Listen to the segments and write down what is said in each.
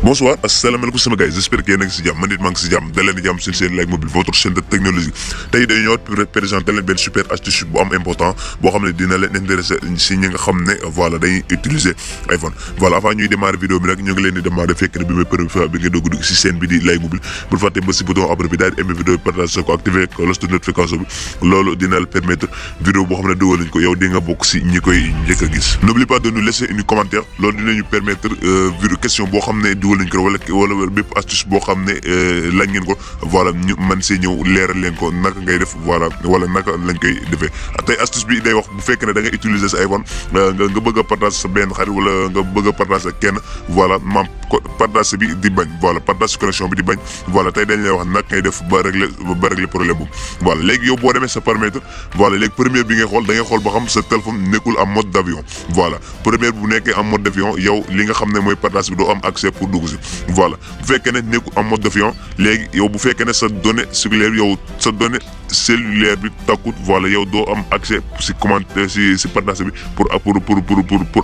Bonsoir, asalaamaaleykum sama gars, j'espère que yéen a ngi si jàmm man it maa ngi si jàmm daleen di jàmm seen Like Mobile votre chaîne de technologie tey dañu ñëwaat pour présenter leen benn super astuce bu am important boo xam ne dina leen intéressé si ñi nga xam ne voilà dañuy utiliser iPhone. Voilà, avant ñuy démarrer vidéo bi nag ñu ngi leen di démarrer fekk ne bi mooy première fois bi nga dugg si chaîne bi di Like Mobile bul fàtte ba si bouton abonné bi daal di aimer vidéo bi partager ko activer cloche de notification bi loolu dina la permettre vidéo boo xam ne dugal nañ ko yow di nga bokk si ñi koy njëkk a gis. N'oublie pas de nous laisser une commentaire loolu dinañu permettre vidéo question boo xam ne dugal nañ ko wala bépp astuce boo xam ne lañ ngeen ko voilà ñu mën see ñëw leeral leen ko naka ngay def voilà wala naka lañ koy defee tey astuce bi day wax bu fekkee ne da nga utiliser sa iPhone nga bëgg a partager sa benn xarit wala nga bëgg a partager kenn voilà maam partage bi di bañ voilà partage connexion bi di bañ voilà tey dañ lay wax naka ngay def ba régler problème boobu voilà léegi yow boo demee sa paramètre voilà léegi première bi ngay xool da ngay xool ba xam sa téléphone nekkul en mode d'avion voilà première bu nekkee en mode d'avion yow li nga xam ne mooy partage bi doo am accès pour dugg si voilà bu fekkee ne nekku en mode d'avion léegi yow bu fekkee ne sa donnée cellulaire yow sa donnée cellulaire bi takkut voilà yow doo am accès si commentaire si partage bi pour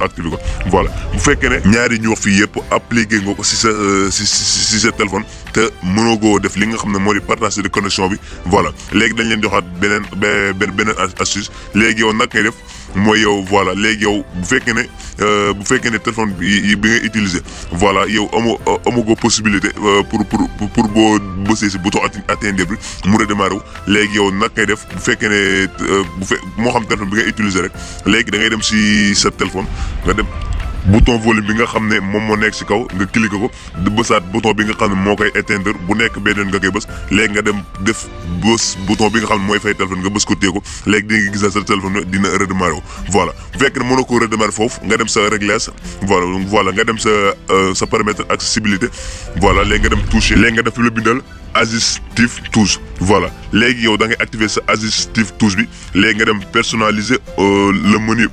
activer ko voilà bu fekkee ne ñaari ñu wax fii yëpp appliqué nga ko si sa téléphone te mënoo koo def li nga xam ne moo di partage de connexion bi voilà léegi dañ leen joxaat beneen astuce léegi yow nag ngay def mooy yow voilà léegi yow bu fekkee ne téléphone bi ngay utiliser voilà yow amoo ko possibilité pour boo bësee si bouton atteindre bi mu redémarrer wu léegi yow nag ngay def bu fekkee ne moo xam téléphone bi ngay utiliser rek léegi da ngay dem si sa téléphone nga dem bouton volume bi nga xam ne moom moo nekk si kaw nga cliquer ko di bësaat bouton bi nga xam ne moo koy éteindre bu nekk beneen nga koy bës léegi nga dem def bës bouton bi nga xam ne mooy fay téléphone nga bës ko téye ko léegi di nga gis sa téléphone dina redémarrer wu voilà bu fekkee ne mënoo ko redémarrer foofu nga dem sa réglage voilà nga dem sa paramètre accessibilité voilà léegi nga dem toucher léegi nga def fi la bindal assistive touche voilà léegi yow da ngay activer sa assistive touche bi léegi nga dem personnaliser le menu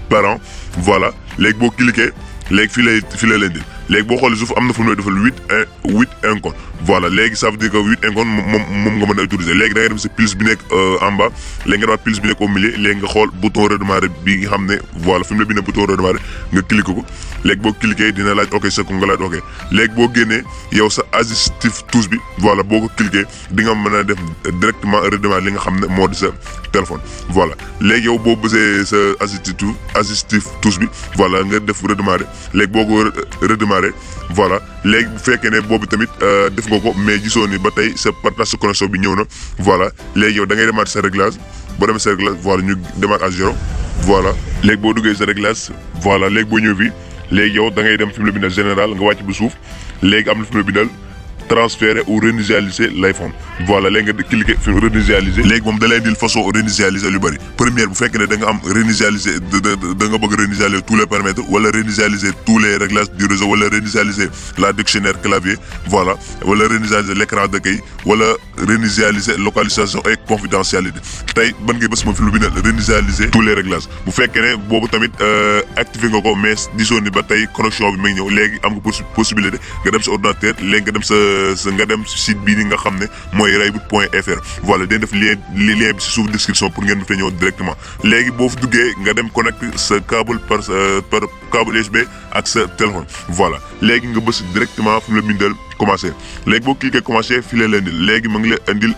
parent voilà léegi boo cliquer léegi fii lay leen di léegi boo xoolee suuf am na fu mu lay defal huit icônes voilà léegi ça veut dire que 8 icônes moom nga mën a utiliser léegi da ngay dem si plus bi nekk en bas léegi nga demaat plus bi nekk au milieu léegi nga xool bouton redémarrer bi nga xam ne voilà fi mu la bindee bouton redémarrer nga cliquer ko léegi boo cliquer dina laaj ok sa ko nga laaj ok léegi boo génnee yow sa assistive touche bi voilà boo ko cliquer di nga mën a def directement redémarrer li nga xam ne moo di sa téléphone voilà léegi yow boo bësee sa assistive touche bi voilà nga def redémarrer léegi boo ko redémarrer voilà léegi bu fekkee ne boobu tamit def nga ko mais gisoo ni ba tey sa partage de connexion bi ñëw na voilà léegi yow da ngay demaat sa réglage boo demee sa réglage voilà ñu demaat à 0 voilà léegi boo duggee sa réglage voilà léegi boo ñëw fii léegi yow da ngay dem fi mu la bindal général nga wàcc ba suuf léegi am na fi mu la bindal transférer ou réinitialiser l'iPhone voilà léegi nga cliquer fi réinitialiser léegi moom da lay indil façon réinitialiser lu bëri première bu fekkee ne da nga am réinitialiser da nga bëgg réinitialiser tous les paramètres wala réinitialiser tous les réglages du réseau wala réinitialiser la dictionnaire clavier voilà wala réinitialiser l'écran d'accueil wala réinitialiser localisation et confidentialité tey ban ngay bës moom fi lu bindal réinitialiser tous les réglages bu fekkee ne boobu tamit activé nga ko mais disons ni ba tey connexion bi mi ngi ñëw léegi am nga possibilité nga dem sa ordinateur léegi nga dem nga dem site bii ni nga xam ne mooy rayboot.fr voilà dañ def lien bi si suuf description pour ngeen mën fa ñëw directement léegi boo fi duggee nga dem connecté sa câble par câble USB ak sa téléphone voilà léegi nga bës directement fi mu la bindal commencer léegi boo cliquer commencer fii la leen di léegi mu ngi lay indil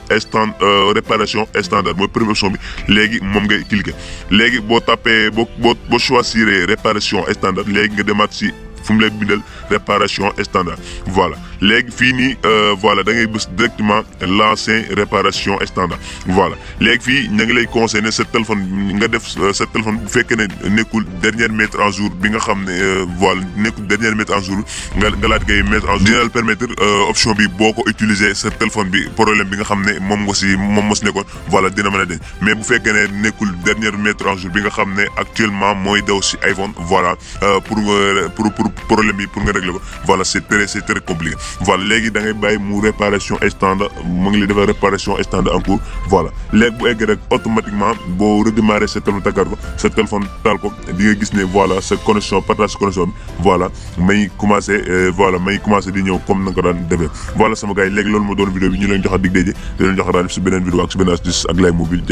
réparation standard mooy première option bi léegi moom ngay cliquer léegi boo tapé boo choisir réparation standard léegi nga demaat si fu mu lay bindal réparation standard voilà léegi fii nii voilà da ngay bës directement lancer réparation standard voilà léegi fii ña ngi lay conseiller sa téléphone nga def sa téléphone bu fekkee ne nekkul dernière mettre en jour bi nga xam ne voilà nekkul dernière mettre en jour nga laaj koy mettre en jour dina la permettre option bi boo ko utiliser sa téléphone bi problème bi nga xam ne moom moo si nekkoon voilà dina mën a deñ mais bu fekkee ne nekkul dernière mettre en jour bi nga xam ne actuellement mooy daw si iPhone voilà pour problème bi pour nga régler ko voilà c'est très compliqué voilà léegi da ngay bàyyi mu réparation standard mu ngi lay defal réparation standard en cours voilà léegi bu eggee rek automatiquement boo redémarrer sa téléphone takkaat ko sa téléphone taal ko di nga gis ne voilà sa connexion partage connexion bi voilà may commencé di ñëw comme na nga ko daan defee voilà sama gars yi léegi loolu moo doon vidéo bi ñu leen jox a dig daje di leen jox a daan si beneen vidéo ak si beneen astuce ak Like Mobile